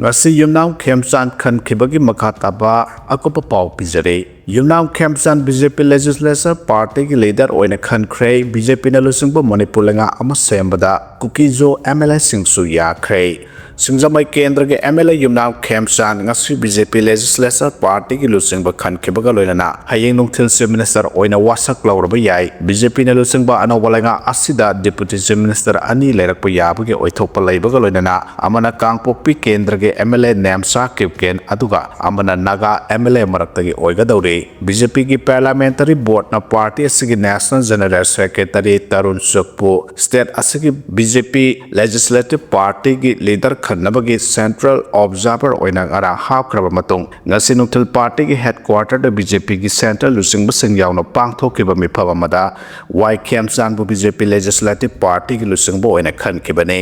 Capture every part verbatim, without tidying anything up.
ꯉꯁꯤ ꯌꯨꯝꯅꯥꯝ ꯈꯦꯝꯆꯥꯟ ꯈꯟꯈꯤꯕꯒꯤ ꯃꯈꯥ ꯇꯥꯕ ꯑꯀꯨꯞꯄ ꯄꯥꯎ ꯄꯤꯖꯔꯤ꯫ ꯌꯨꯝꯅꯥꯝ ꯈꯦꯝꯆꯥꯟ BJP Legislature Partyꯒꯤ leader ꯑꯣꯏꯅ ꯈꯟꯈ꯭ꯔꯦ꯫ BJPꯅ ꯂꯨꯆꯤꯡꯕ ꯃꯅꯤꯄꯨꯔ ꯂꯩꯉꯥꯛ ꯑꯃ ꯁꯦꯝꯕꯗ ꯀꯨꯀꯤꯖꯣ MLAꯁꯤꯡꯁꯨ ꯌꯥꯈ꯭ꯔꯦ꯫ ꯁꯤꯡꯖꯃꯩ ꯀꯦꯟꯗ꯭ꯔꯒꯤ MLA ꯌꯨꯝꯅꯥꯝ ꯈꯦꯝꯆꯥꯟ ꯉꯁꯤ BJP Legislature Partyꯒꯤ ꯂꯨꯆꯤꯡꯕ ꯈꯟꯈꯤꯕꯒ ꯂꯣꯏꯅꯅ ꯍꯌꯦꯡ ꯅꯨꯡꯊꯤꯜ Chief Minister ꯑꯣꯏꯅ ꯋꯥꯁꯛ ꯂꯧꯔꯕ ꯌꯥꯏ꯫ BJPꯅ ꯂꯨꯆꯤꯡꯕ ꯑꯅꯧꯕ ꯂꯩꯉꯥꯛ ꯑꯁꯤꯗ Deputy Chief Minister ꯑꯅꯤ ꯂꯩꯔꯛꯄ ꯌꯥꯕꯒꯤ ꯑꯣꯏꯊꯣꯛꯄ ꯂꯩꯕꯒ ꯂꯣꯏꯅꯅ ꯑꯃꯅ ꯀꯥꯡꯄꯣꯛꯄꯤ ꯀꯦꯟꯗ꯭ꯔꯒꯤ MLA ꯅꯦꯝꯆꯥ ꯀꯤꯞꯒꯦꯟ ꯑꯗꯨꯒ ꯑꯃꯅ ꯅꯥꯒꯥ MLA ꯃꯔꯛꯇꯒꯤ ꯑꯣꯏꯒꯗꯧꯔꯤ꯫ BJPꯒꯤ Parliamentary Boardꯅ party ꯑꯁꯤꯒꯤ National General Secretary Tarun ꯆꯨꯛꯄꯨ state ꯑꯁꯤꯒꯤ BJP Legislative Partyꯒꯤ leader ꯈꯟꯅꯕꯒꯤ Central Observer ꯑꯣꯏꯅ ꯉꯔꯥꯡ ꯍꯥꯞꯈ꯭ꯔꯕ ꯃꯇꯨꯡ, ꯉꯁꯤ ꯅꯨꯡꯊꯤꯜ partyꯒꯤ headquarterꯗ BJPꯒꯤ central ꯂꯨꯆꯤꯡꯕꯁꯤꯡ ꯌꯥꯎꯅ ꯄꯥꯡꯊꯣꯛꯈꯤꯕ ꯃꯤꯐꯝ ꯑꯃꯗ ꯋꯥꯏ ꯈꯦꯝꯆꯥꯟꯕꯨ BJP Legislative Partyꯒꯤ ꯂꯨꯆꯤꯡꯕ ꯑꯣꯏꯅ ꯈꯟꯈꯤꯕꯅꯤ꯫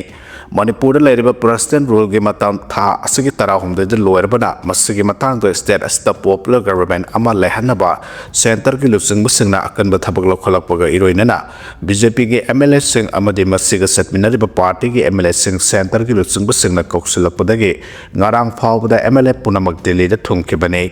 ꯃꯅꯤꯄꯨꯔꯗ ꯂꯩꯔꯤꯕ President Ruleꯒꯤ ꯃꯇꯝ ꯊꯥ ꯑꯁꯤꯒꯤ ꯇꯔꯥꯍꯨꯝꯗꯣꯏꯗ ꯂꯣꯏꯔꯕꯅ, ꯃꯁꯤꯒꯤ ꯃꯇꯥꯡꯗ state ꯑꯁꯤꯗ popular government ꯑꯃ ꯂꯩꯍꯟꯅꯕ centreꯒꯤ ꯂꯨꯆꯤꯡꯕꯁꯤꯡꯅ ꯑꯀꯟꯕ ꯊꯕꯛ ꯂꯧꯈꯠꯂꯛꯄꯒ ꯏꯔꯣꯏꯅꯅ, BJPꯒꯤ MLAꯁꯤꯡ ꯑꯃꯗꯤ ꯃꯁꯤꯒ ꯆꯠꯃꯤꯟꯅꯔꯤꯕ partyꯒꯤ MLAꯁꯤꯡ centreꯒꯤ ꯂꯨꯆꯤꯡꯕꯁꯤꯡꯅ ꯀꯧꯁꯤꯜꯂꯛꯄꯗꯒꯤ ꯉꯔꯥꯡ ꯐꯥꯎꯕꯗ MLA ꯄꯨꯝꯅꯃꯛ ꯗꯤꯜꯂꯤꯗ ꯊꯨꯡꯈꯤꯕꯅꯤ꯫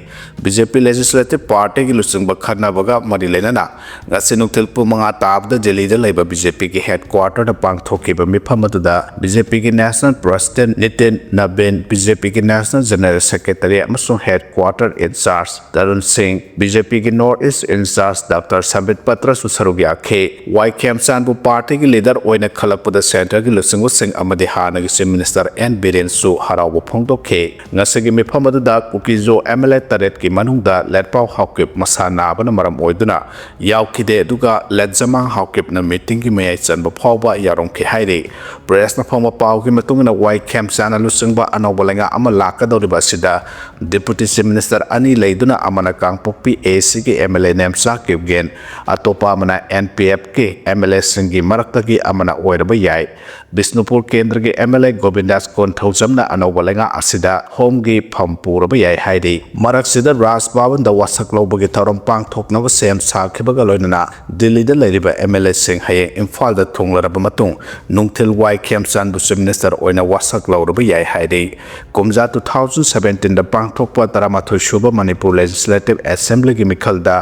BJP Legislative Partyꯒꯤ ꯂꯨꯆꯤꯡꯕ ꯈꯟꯅꯕꯒ ꯃꯔꯤ ꯂꯩꯅꯅ ꯉꯁꯤ ꯅꯨꯡꯊꯤꯜ ꯄꯨꯡ ꯃꯉꯥ ꯇꯥꯕꯗ ꯗꯤꯜꯂꯤꯗ ꯂꯩꯕ BJPꯒꯤ headquarterꯗ ꯄꯥꯡꯊꯣꯛꯈꯤꯕ ꯃꯤꯐꯝ ꯑꯗꯨꯗ BJPꯒꯤ National President ꯅꯤꯇꯤꯟ ꯅꯕꯤꯟ, BJPꯒꯤ National General Secretary ꯑꯃꯁꯨꯡ headquarter in-charge ꯇꯔꯨꯟ ꯁꯤꯡ, BJPꯒꯤ North East in-charge Doctor ꯁꯝꯕꯤꯠ ꯄꯇ꯭ꯔꯁꯨ ꯁꯔꯨꯛ ꯌꯥꯈꯤ꯫ ꯋꯥꯏ ꯈꯦꯝꯆꯥꯟꯕꯨ partyꯒꯤ leader ꯑꯣꯏꯅ ꯈꯜꯂꯛꯄꯗ centreꯒꯤ ꯂꯨꯆꯤꯡꯕꯁꯤꯡ ꯑꯃꯗꯤ ꯍꯥꯟꯅꯒꯤ Chief Minister ꯑꯦꯟ ꯕꯤꯔꯦꯟꯁꯨ ꯍꯔꯥꯎꯕ ꯐꯣꯡꯗꯣꯛꯈꯤ꯫ ꯉꯁꯤꯒꯤ ꯃꯤꯐꯝ ꯑꯗꯨꯗ ꯀꯨꯀꯤꯖꯣ MLA ꯇꯔꯦꯠꯀꯤ ꯃꯅꯨꯡꯗ ꯂꯦꯠꯄꯥꯎ ꯍꯥꯎꯀꯤꯞ ꯃꯁꯥ ꯅꯥꯕꯅ ꯃꯔꯝ ꯑꯣꯏꯗꯨꯅ ꯌꯥꯎꯈꯤꯗꯦ, ꯑꯗꯨꯒ ꯂꯦꯠꯖꯃꯥꯡ ꯍꯥꯎꯀꯤꯞꯅ meetingꯒꯤ ꯃꯌꯥꯏ ꯆꯟꯕ ꯐꯥꯎꯕ ꯌꯥꯎꯔꯝꯈꯤ ꯍꯥꯏꯔꯤ꯫ Pressꯅ ꯐꯪꯕ ꯄꯥꯎꯒꯤ ꯃꯇꯨꯡ ꯏꯟꯅ ꯋꯥꯏ ꯈꯦꯝꯆꯥꯟꯅ ꯂꯨꯆꯤꯡꯕ ꯑꯅꯧꯕ ꯂꯩꯉꯥꯛ ꯑꯃ ꯂꯥꯛꯀꯗꯧꯔꯤꯕ ꯑꯁꯤꯗ Deputy Chief Minister ꯑꯅꯤ ꯂꯩꯗꯨꯅ ꯑꯃꯅ ꯀꯥꯡ ꯀꯥꯡꯄꯣꯛꯄꯤ ꯑꯦ ꯁꯤꯒꯤ M L A Nemcha Kipgen, ꯑꯇꯣꯞꯄ ꯑꯃꯅ ꯑꯦꯟ ꯄꯤ ꯑꯦꯐꯀꯤ ꯑꯦꯝ ꯑꯦꯜ ꯑꯦꯁꯤꯡꯒꯤ ꯃꯔꯛꯇꯒꯤ ꯑꯃꯅ ꯑꯣꯏꯔꯕ ꯌꯥꯏ꯫ ꯕꯤꯁꯅꯨꯄꯨꯔ ꯀꯦꯟꯗ꯭ꯔꯒꯤ ꯑꯦꯝ ꯑꯦꯜ ꯑꯦ ꯒꯣꯕꯤꯟꯗꯥꯁ ꯀꯣꯟꯊꯧꯖꯝꯅ ꯑꯅꯧꯕ ꯂꯩꯉꯥꯛ ꯑꯁꯤꯗ ꯍꯣꯝꯒꯤ ꯐꯝ ꯄꯨꯔꯕ ꯌꯥꯏ ꯍꯥꯏꯔꯤ꯫ ꯃꯔꯛꯁꯤꯗ ꯔꯥꯖ ꯚꯕꯟꯗ ꯋꯥꯁꯛ ꯂꯧꯕꯒꯤ ꯊꯧꯔꯝ ꯄꯥꯡꯊꯣꯛꯅꯕ ꯁꯦꯝ ꯁꯥꯈꯤꯕꯒ ꯂꯣꯏꯅꯅ ꯗꯤꯜꯂꯤꯗ ꯂꯩꯔꯤꯕ ꯑꯦꯝ ꯑꯦꯜ ꯑꯦꯁꯤꯡ ꯍꯌꯦꯡ ꯏꯝꯐꯥꯜꯗ ꯊꯨꯡꯂꯔꯕ ꯃꯇꯨꯡ ꯅꯨꯡꯊꯤꯜ ꯋꯥꯏ ꯈꯦꯝꯆꯥꯟꯕꯨ ꯆꯤꯐ ꯃꯤꯅꯤꯁꯇꯔ ꯑꯣꯏꯅ ꯋꯥꯁꯛ ꯂꯧꯔꯕ ꯌꯥꯏ ꯍꯥꯏꯔꯤ꯫ ꯀꯨꯝꯖꯥ ꯇꯨ ꯊꯥꯎꯖꯟ ꯁꯕꯦꯟꯇꯤꯟꯗ ꯄꯥꯡꯊꯣꯛꯄ ꯇꯔꯥꯃꯥꯊꯣꯏ ꯁꯨꯕ ꯃꯅꯤꯄꯨꯔ ꯂꯦꯖꯤꯁꯂꯦꯇꯤꯚ ꯑꯦꯁꯦꯝꯕ꯭ꯂꯤꯒꯤ ꯃꯤꯈꯜꯗ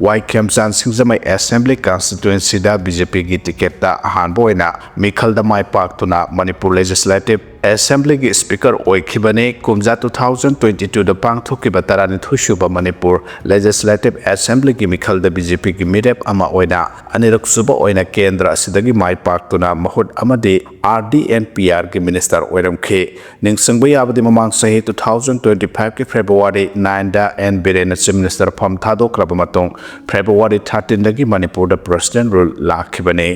ꯋꯥꯏ ꯈꯦꯝꯆꯥꯟ ꯁꯤꯡꯖꯃꯩ ꯑꯦꯁꯦꯝꯕ꯭ꯂꯤ ꯀꯟꯁꯇꯤꯇ꯭ꯋꯦꯟꯁꯤꯗ ꯕꯤ ꯖꯦ ꯄꯤꯒꯤ ꯇꯤꯀꯦꯠꯇ ꯑꯍꯥꯟꯕ ꯑꯣꯏꯅ ꯃꯤꯈꯜꯗ ꯃꯥꯏ ꯄꯥꯛꯇꯨꯅ ꯃꯅꯤꯄꯨꯔ ꯂꯦꯖꯤꯁꯂꯦꯇꯤꯚ ꯑꯦꯁꯦꯝꯕ꯭ꯂꯤꯒꯤ ꯁ꯭ꯄꯤꯀꯔ ꯑꯣꯏꯈꯤꯕꯅꯤ꯫ ꯀꯨꯝꯖꯥ ꯇꯨ ꯊꯥꯎꯖꯟ ꯇ꯭ꯋꯦꯟꯇꯤ ꯇꯨꯗ ꯄꯥꯡꯊꯣꯛꯈꯤꯕ ꯇꯔꯥꯅꯤꯊꯣꯏ ꯁꯨꯕ ꯃꯅꯤꯄꯨꯔ ꯂꯦꯖꯤꯁꯂꯦꯇꯤꯚ ꯑꯦꯁꯦꯝꯕ꯭ꯂꯤꯒꯤ ꯃꯤꯈꯜꯗ ꯕꯤ ꯖꯦ ꯄꯤꯒꯤ ꯃꯤꯔꯦꯞ ꯑꯃ ꯑꯣꯏꯅ ꯑꯅꯤꯔꯛ ꯁꯨꯕ ꯑꯣꯏꯅ ꯀꯦꯟꯗ꯭ꯔ ꯑꯁꯤꯗꯒꯤ ꯃꯥꯏ ꯄꯥꯛꯇꯨꯅ ꯃꯍꯨꯠ ꯑꯃꯗꯤ ꯑꯥꯔ ꯗꯤ ꯑꯦꯟ ꯄꯤ ꯑꯥꯔꯒꯤ ꯃꯤꯅꯤꯁꯇꯔ ꯑꯣꯏꯔꯝꯈꯤ꯫ ꯅꯤꯡꯁꯤꯡꯕ ꯌꯥꯕꯗꯤ ꯃꯃꯥꯡ ꯆꯍꯤ ꯇꯨ ꯊꯥꯎꯖꯟ ꯇ꯭ꯋꯦꯟꯇꯤ ꯐꯥꯏꯚꯀꯤ ꯐꯦꯕ꯭ꯔꯨꯋꯥꯔꯤ ꯅꯥꯏꯟꯗ ꯑꯦꯟ ꯕꯤꯔꯦꯟꯅ ꯆꯤꯐ ꯃꯤꯅꯤꯁꯇꯔ ꯐꯝ ꯊꯥꯗꯣꯛꯈ꯭ꯔꯕ ꯃꯇꯨꯡ ꯐꯦꯕ꯭ꯔꯨꯋꯥꯔꯤ ꯊꯥꯔꯇꯤꯟꯗꯒꯤ ꯃꯅꯤꯄꯨꯔꯗ ꯄ꯭ꯔꯦꯁꯤꯗꯦꯟ ꯔꯨꯜ ꯂꯥꯛꯈꯤꯕꯅꯤ꯫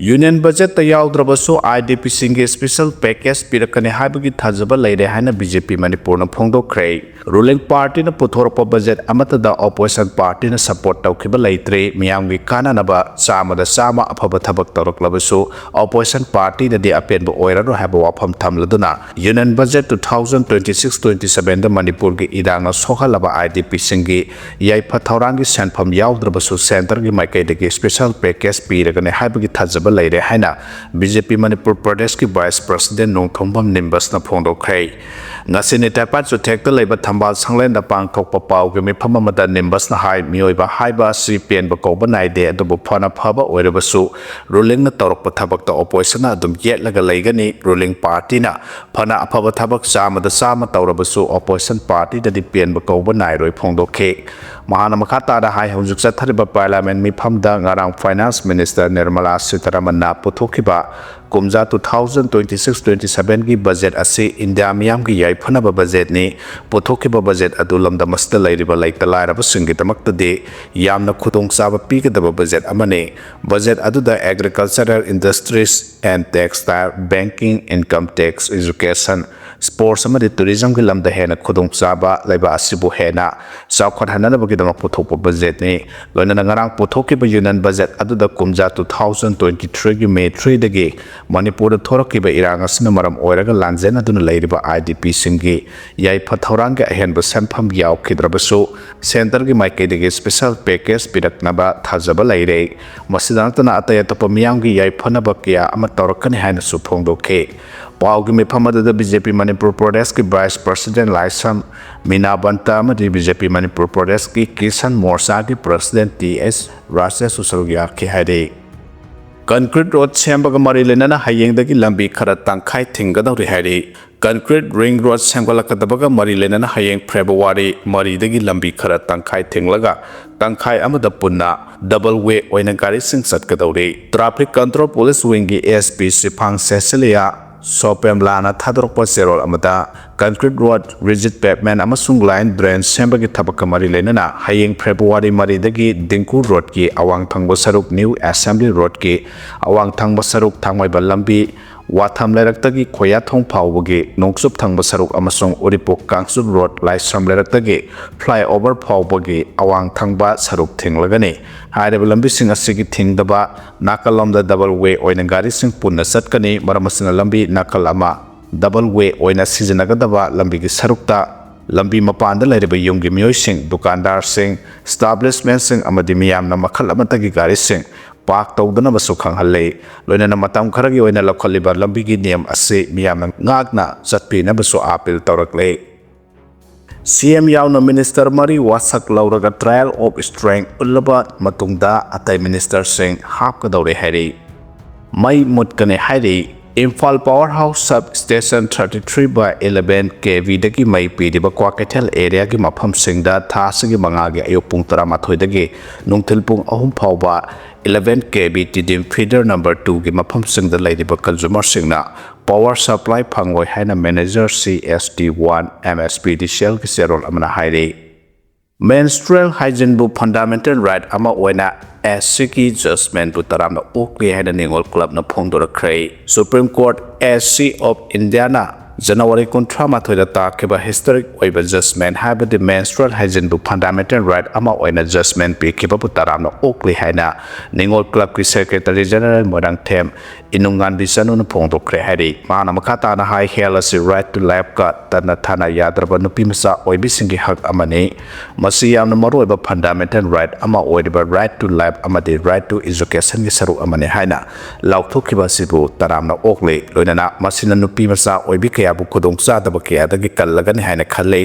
ꯌꯨꯅꯤꯌꯟ ꯕꯖꯦꯠꯇ ꯌꯥꯎꯗ꯭ꯔꯕꯁꯨ ꯑꯥꯏ ꯗꯤ ꯄꯤꯁꯤꯡꯒꯤ ꯁ꯭ꯄꯦꯁꯦꯜ ꯄꯦꯀꯦꯖ ꯄꯤꯔꯛꯀꯅꯤ ꯍꯥꯏꯕꯒꯤ ꯊꯥꯖꯕ ꯂꯩꯔꯦ ꯍꯥꯏꯅ ꯕꯤ ꯖꯦ ꯄꯤ ꯃꯅꯤꯄꯨꯔꯅ ꯐꯣꯡꯗꯣꯛꯈ꯭ꯔꯦ꯫ ꯔꯨꯂꯤꯡ ꯄꯥꯔꯇꯤꯅ ꯄꯨꯊꯣꯔꯛꯄ ꯕꯖꯦꯠ ꯑꯃꯠꯇꯗ ꯑꯣꯄꯣꯖꯤꯁꯟ ꯄꯥꯔꯇꯤꯅ ꯁꯄꯣꯔꯠ ꯇꯧꯈꯤꯕ ꯂꯩꯇ꯭ꯔꯤ꯫ ꯃꯤꯌꯥꯝꯒꯤ ꯀꯥꯟꯅꯅꯕ ꯆꯥꯝꯃꯗ ꯆꯥꯝꯃ ꯑꯐꯕ ꯊꯕꯛ ꯇꯧꯔꯛꯂꯕꯁꯨ ꯑꯣꯄꯣꯖꯤꯁꯟ ꯄꯥꯔꯇꯤꯅꯗꯤ ꯑꯄꯦꯟꯕ ꯑꯣꯏꯔꯔꯣꯏ ꯍꯥꯏꯕ ꯋꯥꯐꯝ ꯊꯝꯂꯗꯨꯅ union budget two thousand twenty six twenty ꯁꯕꯦꯟꯗ ꯃꯅꯤꯄꯨꯔꯒꯤ ꯏꯔꯥꯡꯅ ꯁꯣꯛꯍꯜꯂꯕ ꯑꯥꯏ ꯗꯤ ꯄꯤꯁꯤꯡꯒꯤ ꯌꯥꯏꯐ ꯊꯧꯔꯥꯡꯒꯤ ꯁꯦꯟꯐꯝ ꯌꯥꯎꯗ꯭ꯔꯕꯁꯨ ꯁꯦꯟꯇꯔꯒꯤ ꯃꯥꯏꯀꯩꯗꯒꯤ ꯁ꯭ꯄꯦꯁꯦꯜ ꯄꯦꯀꯦꯖ ꯄꯤꯔꯒꯅꯤ ꯍꯥꯏꯕꯒꯤ ꯊꯥꯖꯕ ꯂꯩꯔꯦ ꯍꯥꯏꯅ ꯕꯤ ꯖꯦ ꯄꯤ ꯃꯅꯤꯄꯨꯔ ꯄ꯭ꯔꯗꯦꯁꯀꯤ ꯚꯥꯏꯁ ꯄ꯭ꯔꯁꯤꯗꯦꯟ ꯅꯣꯡꯊꯣꯡꯕꯝ ꯅꯤꯝꯕꯁꯅ ꯐꯣꯡꯗꯣꯛꯈ꯭ꯔꯦ꯫ ꯉꯁꯤ ꯅꯤꯇꯥꯏꯄꯥꯠ ꯆꯨꯊꯦꯛꯇ ꯂꯩꯕ ꯊꯝꯕꯥꯜ ꯁꯪꯂꯦꯟꯗ ꯄꯥꯡꯊꯣꯛꯄ ꯄꯥꯎꯒꯤ ꯃꯤꯐꯝ ꯑꯃꯗ ꯅꯤꯝꯕꯁꯅ ꯍꯥꯏ, ꯃꯤꯑꯣꯏꯕ ꯍꯥꯏꯕ ꯑꯁꯤ ꯄꯦꯟꯕ ꯀꯧꯕ ꯅꯥꯏꯗꯦ, ꯑꯗꯨꯕꯨ ꯐꯅ ꯐꯕ ꯑꯣꯏꯔꯕꯁꯨ ꯔꯨꯂꯤꯡꯅ ꯇꯧꯔꯛꯄ ꯊꯕꯛꯇ ꯑꯣꯄꯣꯖꯤꯁꯟꯅ ꯑꯗꯨꯝ ꯌꯦꯠꯂꯒ ꯂꯩꯒꯅꯤ꯫ ꯔꯨꯂꯤꯡ ꯄꯥꯔꯇꯤꯅ ꯐꯅ ꯑꯐꯕ ꯊꯕꯛ ꯆꯥꯝꯃꯗ ꯆꯥꯝꯃ ꯇꯧꯔꯕꯁꯨ ꯑꯣꯄꯣꯖꯤꯁꯟ ꯄꯥꯔꯇꯤꯗꯗꯤ ꯄꯦꯟꯕ ꯀꯧꯕ ꯅꯥꯏꯔꯣꯏ ꯐꯣꯡꯗꯣꯛꯈꯤ꯫ ꯃꯍꯥꯛꯅ ꯃꯈꯥ ꯇꯥꯅ ꯍꯥꯏ, ꯍꯧꯖꯤꯛ ꯆꯠꯊꯔꯤꯕ ꯄꯥꯔꯂꯤꯌꯥꯃꯦꯟ ꯃꯤꯐꯝꯗ ꯉꯔꯥꯡ ꯐꯥꯏꯅꯥꯟꯁ ꯃꯤꯅꯤꯁꯇꯔ ꯅꯤꯔꯃꯂꯥ ꯁꯤꯇꯥꯔꯥꯃꯟꯅ ꯄꯨꯊꯣꯛꯈꯤꯕ ꯀꯨꯝꯖꯥ two thousand twenty six twenty ꯁꯕꯦꯟꯒꯤ ꯕꯖꯦꯠ ꯑꯁꯤ ꯏꯟꯗꯤꯌꯥ ꯃꯤꯌꯥꯝꯒꯤ ꯌꯥꯏꯐꯅꯕ ꯕꯖꯦꯠꯅꯤ꯫ ꯄꯨꯊꯣꯛꯈꯤꯕ ꯕꯖꯦꯠ ꯑꯗꯨ ꯂꯝꯗꯝ ꯑꯁꯤꯗ ꯂꯩꯔꯤꯕ ꯂꯩꯇ ꯂꯥꯏꯔꯕꯁꯤꯡꯒꯤꯗꯃꯛꯇꯗꯤ ꯌꯥꯝꯅ ꯈꯨꯗꯣꯡꯆꯥꯕ ꯄꯤꯒꯗꯕ ꯕꯖꯦꯠ ꯑꯃꯅꯤ꯫ ꯕꯖꯦꯠ ꯑꯗꯨꯗ agricultural, industries and textile, banking, income tax, education, sports ꯑꯃꯗꯤ ꯇꯨꯔꯤꯖꯝꯒꯤ ꯂꯝꯗ ꯍꯦꯟꯅ ꯈꯨꯗꯣꯡꯆꯥꯕ ꯂꯩꯕ ꯑꯁꯤꯕꯨ ꯍꯦꯟꯅ ꯆꯥꯎꯈꯠꯍꯟꯅꯅꯕꯒꯤꯗꯃꯛ ꯄꯨꯊꯣꯛꯄ ꯕꯖꯦꯠꯅꯤ꯫ ꯂꯣꯏꯅꯅ ꯉꯔꯥꯡ ꯄꯨꯊꯣꯛꯈꯤꯕ ꯌꯨꯅꯤꯌꯟ ꯕꯖꯦꯠ ꯑꯗꯨꯗ ꯀꯨꯝꯖꯥ two thousand twenty threeꯒꯤ May threeꯗꯒꯤ ꯃꯅꯤꯄꯨꯔꯗ ꯊꯣꯔꯛꯈꯤꯕ ꯏꯔꯥꯡ ꯑꯁꯤꯅ ꯃꯔꯝ ꯑꯣꯏꯔꯒ ꯂꯥꯟꯖꯦꯟꯅꯗꯨꯅ ꯂꯩꯔꯤꯕ IDPꯁꯤꯡꯒꯤ ꯌꯥꯏꯐ ꯊꯧꯔꯥꯡꯒꯤ ꯑꯍꯦꯟꯕ ꯁꯦꯟꯐꯝ ꯌꯥꯎꯈꯤꯗ꯭ꯔꯕꯁꯨ, ꯁꯦꯟꯇꯔꯒꯤ ꯃꯥꯏꯀꯩꯗꯒꯤ ꯁ꯭ꯄꯦꯁꯦꯜ ꯄꯦꯀꯦꯖ ꯄꯤꯔꯛꯅꯕ ꯊꯥꯖꯕ ꯂꯩꯔꯦ꯫ ꯃꯁꯤꯗ ꯅꯠꯇꯅ ꯑꯇꯩ ꯑꯇꯣꯞꯄ ꯃꯤꯌꯥꯝꯒꯤ ꯌꯥꯏꯐꯅꯕ ꯀꯌꯥ ꯑꯃ ꯇꯧꯔꯛꯀꯅꯤ ꯍꯥꯏꯅꯁꯨ ꯐꯣꯡꯗꯣꯛꯈꯤ꯫ ꯄꯥꯎꯒꯤ ꯃꯤꯐꯝ ꯑꯗꯨꯗ BJP ꯃꯅꯤꯄꯨꯔ ꯄ꯭ꯔꯗꯦꯁꯀꯤ ꯚꯥꯏꯁ ꯄ꯭ꯔꯁꯤꯗꯦꯟ ꯂꯥꯏꯁ꯭ꯔꯝ ꯃꯤꯅꯥꯕꯟꯇ ꯑꯃꯗꯤ BJP ꯃꯅꯤꯄꯨꯔ ꯄ꯭ꯔꯗꯦꯁꯀꯤ ꯀꯤꯁꯥꯟ ꯃꯣꯔꯆꯥꯒꯤ ꯄ꯭ꯔꯁꯤꯗꯦꯟ ꯇꯤ ꯑꯦꯁ ꯔꯥꯖꯦꯁꯁꯨ ꯁꯔꯨꯛ ꯌꯥꯈꯤ ꯍꯥꯏꯔꯤ꯫ ꯀꯟꯀ꯭ꯔꯤꯠ ꯔꯣꯗ ꯁꯦꯝꯕꯒ ꯃꯔꯤ ꯂꯩꯅꯅ ꯍꯌꯦꯡꯗꯒꯤ ꯂꯝꯕꯤ ꯈꯔ ꯇꯪꯈꯥꯏ ꯊꯤꯡꯒꯗꯧꯔꯤ ꯍꯥꯏꯔꯤ꯫ ꯀꯟꯀ꯭ꯔꯤꯠ ꯔꯤꯡ ꯔꯣꯗ ꯁꯦꯝꯒꯠꯂꯛꯀꯗꯕꯒ ꯃꯔꯤ ꯂꯩꯅꯅ ꯍꯌꯦꯡ ꯐꯦꯕ꯭ꯔꯨꯋꯥꯔꯤ ꯃꯔꯤꯗꯒꯤ ꯂꯝꯕꯤ ꯈꯔ ꯇꯪꯈꯥꯏ ꯊꯤꯡꯂꯒ ꯇꯪꯈꯥꯏ ꯑꯃꯗ ꯄꯨꯟꯅ ꯗꯕꯜ ꯋꯦ ꯑꯣꯏꯅ ꯒꯥꯔꯤꯁꯤꯡ ꯆꯠꯀꯗꯧꯔꯤ꯫ ꯇ꯭ꯔꯥꯐꯤꯛ ꯀꯟꯇ꯭ꯔꯣꯜ ꯄꯨꯂꯤꯁ ꯋꯤꯡꯒꯤ SP ꯁꯤꯐꯥꯡ ꯁꯦꯁꯤꯂꯤꯌꯥ ꯁꯣꯄꯦꯝꯂꯥꯅ ꯊꯥꯗꯣꯔꯛꯄ ꯆꯦꯔꯣꯜ ꯑꯃꯗ, ꯀꯟꯀ꯭ꯔꯤꯠ ꯔꯣꯗ, ꯔꯤꯖꯤꯠ ꯄꯦꯚꯃꯦꯟ ꯑꯃꯁꯨꯡ ꯂꯥꯏꯟ ꯗ꯭ꯔꯦꯟ ꯁꯦꯝꯕꯒꯤ ꯊꯕꯛꯀ ꯃꯔꯤ ꯂꯩꯅꯅ ꯍꯌꯦꯡ ꯐꯦꯕ꯭ꯔꯨꯋꯥꯔꯤ ꯃꯔꯤꯗꯒꯤ ꯗꯤꯡꯀꯨ ꯔꯣꯗꯀꯤ ꯑꯋꯥꯡ ꯊꯪꯕ ꯁꯔꯨꯛ, ꯅ꯭ꯌꯨ ꯑꯦꯁꯦꯝꯕ꯭ꯂꯤ ꯔꯣꯗꯀꯤ ꯑꯋꯥꯡ ꯊꯪꯕ ꯁꯔꯨꯛ, ꯊꯥꯡꯃꯩꯕꯟ ꯂꯝꯕꯤ, ꯋꯥꯊꯝ ꯂꯩꯔꯛꯇꯒꯤ ꯈꯣꯌꯥꯊꯣꯡ ꯐꯥꯎꯕꯒꯤ ꯅꯣꯡꯆꯨꯞ ꯊꯪꯕ ꯁꯔꯨꯛ ꯑꯃꯁꯨꯡ ꯎꯔꯤꯄꯣꯛ ꯀꯥꯡꯆꯨꯞ ꯔꯣꯗ, ꯂꯥꯏꯁ꯭ꯔꯝ ꯂꯩꯔꯛꯇꯒꯤ ꯐ꯭ꯂꯥꯏꯑꯣꯚꯔ ꯐꯥꯎꯕꯒꯤ ꯑꯋꯥꯡ ꯊꯪꯕ ꯁꯔꯨꯛ ꯊꯤꯡꯂꯒꯅꯤ꯫ ꯍꯥꯏꯔꯤꯕ ꯂꯝꯕꯤꯁꯤꯡ ꯑꯁꯤꯒꯤ ꯊꯤꯡꯗꯕ ꯅꯥꯀꯜꯂꯣꯝꯗ ꯗꯕꯜ ꯋꯦ ꯑꯣꯏꯅ ꯒꯥꯔꯤꯁꯤꯡ ꯄꯨꯟꯅ ꯆꯠꯀꯅꯤ꯫ ꯃꯔꯝ ꯑꯁꯤꯅ ꯂꯝꯕꯤ ꯅꯥꯀꯜ ꯑꯃ ꯗꯕꯜ ꯋꯦ ꯑꯣꯏꯅ ꯁꯤꯖꯤꯟꯅꯒꯗꯕ ꯂꯝꯕꯤꯒꯤ ꯁꯔꯨꯛꯇ ꯂꯝꯕꯤ ꯃꯄꯥꯟꯗ ꯂꯩꯔꯤꯕ ꯌꯨꯝꯒꯤ ꯃꯤꯑꯣꯏꯁꯤꯡ, ꯗꯨꯀꯥꯟꯗꯥꯔꯁꯤꯡ, ꯏꯁꯇꯥꯕ꯭ꯂꯤꯁꯃꯦꯟꯁꯤꯡ ꯑꯃꯗꯤ ꯃꯤꯌꯥꯝꯅ ꯃꯈꯜ ꯑꯃꯠꯇꯒꯤ ꯒꯥꯔꯤꯁꯤꯡ ꯄꯥꯔꯛ ꯇꯧꯗꯅꯕꯁꯨ ꯈꯪꯍꯜꯂꯤ꯫ ꯂꯣꯏꯅꯅ ꯃꯇꯝ ꯈꯔꯒꯤ ꯑꯣꯏꯅ ꯂꯧꯈꯠꯂꯤꯕ ꯂꯝꯕꯤꯒꯤ ꯅꯤꯌꯝ ꯑꯁꯤ ꯃꯤꯌꯥꯝꯅ ꯉꯥꯛꯅ ꯆꯠꯄꯤꯅꯕꯁꯨ ꯑꯥꯄꯤꯜ ꯇꯧꯔꯛꯂꯤ꯫ CM ꯌꯥꯎꯅ ꯃꯤꯅꯤꯁꯇꯔ ꯃꯔꯤ ꯋꯥꯁꯛ ꯂꯧꯔꯒ trial of strength ꯎꯠꯂꯕ ꯃꯇꯨꯡꯗ ꯑꯇꯩ ꯃꯤꯅꯤꯁꯇꯔꯁꯤꯡ ꯍꯥꯞꯀꯗꯧꯔꯦ ꯍꯥꯏꯔꯤ꯫ ꯃꯩ ꯃꯨꯠꯀꯅꯤ ꯍꯥꯏꯔꯤ꯫ Imphal power house sub station thirty three by eleven KVꯗꯒꯤ ꯃꯩ ꯄꯤꯔꯤꯕ ꯀ꯭ꯋꯥꯀꯩꯊꯦꯜ areaꯒꯤ ꯃꯐꯝꯁꯤꯡꯗ ꯊꯥ ꯑꯁꯤꯒꯤ ꯃꯉꯥꯒꯤ ꯑꯌꯨꯛ ꯄꯨꯡ ꯇꯔꯥꯃꯥꯊꯣꯏꯗꯒꯤ ꯅꯨꯡꯊꯤꯜ ꯄꯨꯡ ꯑꯍꯨꯝ ꯐꯥꯎꯕ eleven KV TDIM feeder number twoꯒꯤ ꯃꯐꯝꯁꯤꯡꯗ ꯂꯩꯔꯤꯕ consumerꯁꯤꯡꯅ power supply ꯐꯪꯂꯣꯏ ꯍꯥꯏꯅ manager CST one MSPDCLꯒꯤ ꯆꯦꯔꯣꯜ ꯑꯃꯅ ꯍꯥꯏꯔꯤ꯫ Menstrual hygieneꯕꯨ fundamental right ꯑꯃ ꯑꯣꯏꯅ SCꯒꯤ judgmentꯕꯨ ꯇꯔꯥꯝꯅ ꯑꯣꯛꯂꯤ ꯍꯥꯏꯅ ꯅꯤꯉꯣꯜ clubꯅ ꯐꯣꯡꯗꯣꯔꯛꯈ꯭ꯔꯦ꯫ Supreme Court, SC of Indiaꯅ January ꯀꯨꯟꯊ꯭ꯔꯥ ꯃꯥꯊꯣꯏꯗ ꯇꯥꯈꯤꯕ historic ꯑꯣꯏꯕ judgment ꯍꯥꯏꯕꯗꯤ menstrual hygiene ꯕꯨ fundamental right ꯑꯃ ꯑꯣꯏꯅ judgment ꯄꯤꯈꯤꯕꯕꯨ ꯇꯔꯥꯝꯅ ꯑꯣꯛꯂꯤ ꯍꯥꯏꯅ ꯅꯤꯉꯣꯜ club ꯀꯤ secretary general ꯃꯣꯏꯔꯥꯡꯊꯦꯝ ꯏꯅꯨꯡꯉꯥꯟꯕꯤ ꯆꯅꯨꯅ ꯐꯣꯡꯗꯣꯛꯈ꯭ꯔꯦ ꯍꯥꯏꯔꯤ꯫ ꯃꯥꯅ ꯃꯈꯥ ꯇꯥꯅ ꯍꯥꯏ, health ꯑꯁꯤ right to life ꯀ ꯇꯠꯅ ꯊꯥꯅ ꯌꯥꯗ꯭ꯔꯕ ꯅꯨꯄꯤ ꯃꯆꯥ ꯑꯣꯏꯕꯤꯁꯤꯡꯒꯤ ꯍꯛ ꯑꯃꯅꯤ꯫ ꯃꯁꯤ ꯌꯥꯝꯅ ꯃꯔꯨꯑꯣꯏꯕ fundamental right ꯑꯃ ꯑꯣꯏꯔꯤꯕ right to life ꯑꯃꯗꯤ right to education ꯒꯤ ꯁꯔꯨꯛ ꯑꯃꯅꯤ ꯍꯥꯏꯅ ꯂꯥꯎꯊꯣꯛꯈꯤꯕ ꯑꯁꯤꯕꯨ ꯇꯔꯥꯝꯅ ꯑꯣꯛꯂꯤ꯫ ꯂꯣꯏꯅꯅ ꯃꯁꯤꯅ ꯅꯨꯄꯤ ꯃꯆꯥ ꯑꯣꯏꯕꯤ ꯀꯌꯥꯕꯨ ꯈꯨꯗꯣꯡꯆꯥꯗꯕ ꯀꯌꯥꯗꯒꯤ ꯀꯜꯂꯒꯅꯤ ꯍꯥꯏꯅ ꯈꯜꯂꯤ꯫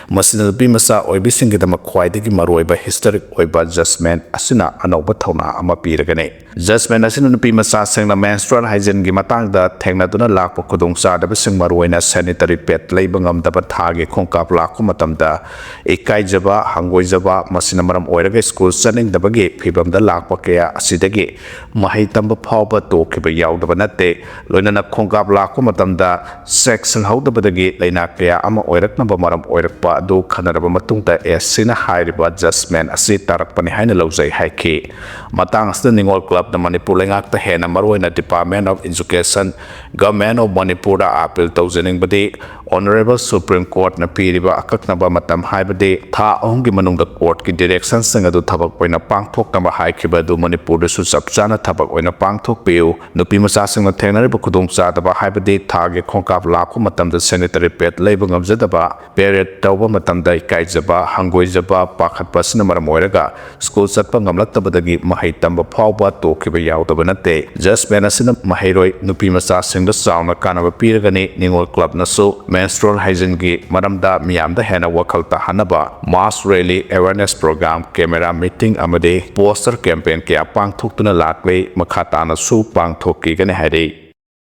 ꯃꯁꯤꯅ ꯅꯨꯄꯤ ꯃꯆꯥ ꯑꯣꯏꯕꯤꯁꯤꯡꯒꯤꯗꯃꯛ ꯈ꯭ꯋꯥꯏꯗꯒꯤ ꯃꯔꯨꯑꯣꯏꯕ historic ꯑꯣꯏꯕ judgment ꯑꯁꯤꯅ ꯑꯅꯧꯕ ꯊꯧꯅꯥ ꯑꯃ ꯄꯤꯔꯒꯅꯤ꯫ Judgment ꯑꯁꯤꯅ ꯅꯨꯄꯤ ꯃꯆꯥꯁꯤꯡꯅ menstrual hygiene ꯒꯤ ꯃꯇꯥꯡꯗ ꯊꯦꯡꯅꯗꯨꯅ ꯂꯥꯛꯄ ꯈꯨꯗꯣꯡꯆꯥꯗꯕꯁꯤꯡ, ꯃꯔꯨꯑꯣꯏꯅ sanitary pad ꯂꯩꯕ ꯉꯝꯗꯕ, ꯊꯥꯒꯤ ꯈꯣꯡꯀꯥꯞ ꯂꯥꯛꯄ ꯃꯇꯝꯗ ꯏꯀꯥꯏꯖꯕ, ꯍꯪꯒꯣꯏꯖꯕ, ꯃꯁꯤꯅ ꯃꯔꯝ ꯑꯣꯏꯔꯒ school ꯆꯠꯅꯤꯡꯗꯕꯒꯤ ꯐꯤꯚꯝꯗ ꯂꯥꯛꯄ ꯀꯌꯥ ꯑꯁꯤꯗꯒꯤ ꯃꯍꯩ ꯇꯝꯕ ꯐꯥꯎꯕ ꯇꯣꯛꯈꯤꯕ ꯌꯥꯎꯗꯕ ꯅꯠꯇꯦ꯫ ꯂꯣꯏꯅꯅ ꯈꯣꯡꯀꯥꯞ ꯂꯥꯛꯄ ꯃꯇꯝꯗ ꯆꯦꯛꯁꯤꯜꯍꯧꯗꯕꯗꯒꯤ ꯂꯥꯏꯅꯥ ꯀꯌꯥ ꯑꯃ ꯑꯣꯏꯔꯛꯅꯕ ꯃꯔꯝ ꯑꯣꯏꯔꯛꯄ ꯑꯗꯨ ꯈꯟꯅꯔꯕ ꯃꯇꯨꯡꯗ ꯑꯦꯁ ꯁꯤꯅ ꯍꯥꯏꯔꯤꯕ judgment ꯑꯁꯤ ꯇꯥꯔꯛꯄꯅꯤ ꯍꯥꯏꯅ ꯂꯧꯖꯩ ꯍꯥꯏꯈꯤ꯫ ꯃꯇꯥꯡ ꯑꯁꯤꯗ ꯅꯤꯉꯣꯜ club ꯅ ꯃꯅꯤꯄꯨꯔ ꯂꯩꯉꯥꯛꯇ ꯍꯦꯟꯅ ꯃꯔꯨꯑꯣꯏꯅ Department of Education, Government of Manipur the appeal ꯇꯧꯖꯅꯤꯡꯕꯗꯤ Honourable Supreme Court ꯅ ꯄꯤꯔꯤꯕ ꯑꯀꯛꯅꯕ ꯃꯇꯝ ꯍꯥꯏꯕꯗꯤ ꯊꯥ ꯑꯍꯨꯝꯒꯤ ꯃꯅꯨꯡꯗ court ꯀꯤ direction ꯁꯤꯡ ꯑꯗꯨ ꯊꯕꯛ ꯑꯣꯏꯅ ꯄꯥꯡꯊꯣꯛꯅꯕ ꯍꯥꯏꯈꯤꯕ ꯑꯗꯨ ꯃꯅꯤꯄꯨꯔꯗꯁꯨ ꯆꯞ ꯆꯥꯅ ꯊꯕꯛ ꯑꯣꯏꯅ ꯄꯥꯡꯊꯣꯛꯄꯤꯌꯨ꯫ ꯅꯨꯄꯤ ꯃꯆꯥꯁꯤꯡꯅ ꯊꯦꯡꯅꯔꯤꯕ ꯈꯨꯗꯣꯡꯆꯥꯗꯕ ꯍꯥꯏꯕꯗꯤ ꯊꯥꯒꯤ ꯈꯣꯡꯀꯥꯞ ꯂꯥꯛꯄ ꯃꯇꯝꯗ sanitary pad ꯂꯩꯕ ꯉꯝꯖꯗꯕ, period ꯇꯧꯕ ꯃꯇꯝꯗ ꯏꯀꯥꯏꯖꯕ, ꯍꯪꯒꯣꯏꯖꯕ, ꯄꯥꯈꯠꯄ ꯑꯁꯤꯅ ꯃꯔꯝ ꯑꯣꯏꯔꯒ school ꯆꯠꯄ ꯉꯝꯂꯛꯇꯕꯗꯒꯤ ꯃꯍꯩ ꯇꯝꯕ ꯐꯥꯎꯕ ꯇꯣꯛꯈꯤꯕ ꯌꯥꯎꯗꯕ ꯅꯠꯇꯦ꯫ Judgment ꯑꯁꯤꯅ ꯃꯍꯩꯔꯣꯏ ꯅꯨꯄꯤ ꯃꯆꯥꯁꯤꯡꯗ ꯆꯥꯎꯅ ꯀꯥꯟꯅꯕ ꯄꯤꯔꯒꯅꯤ꯫ ꯅꯤꯉꯣꯜ club ꯅꯁꯨ menstrual hygiene ꯒꯤ ꯃꯔꯝꯗ ꯃꯤꯌꯥꯝꯗ ꯍꯦꯟꯅ ꯋꯥꯈꯜ ꯇꯥꯍꯟꯅꯕ mass rally, awareness program, camera meeting ꯑꯃꯗꯤ poster campaign ꯀꯌꯥ ꯄꯥꯡꯊꯣꯛꯇꯨꯅ ꯂꯥꯛꯂꯤ꯫ ꯃꯈꯥ ꯇꯥꯅꯁꯨ ꯄꯥꯡꯊꯣꯛꯈꯤꯒꯅꯤ ꯍꯥꯏꯔꯤ꯫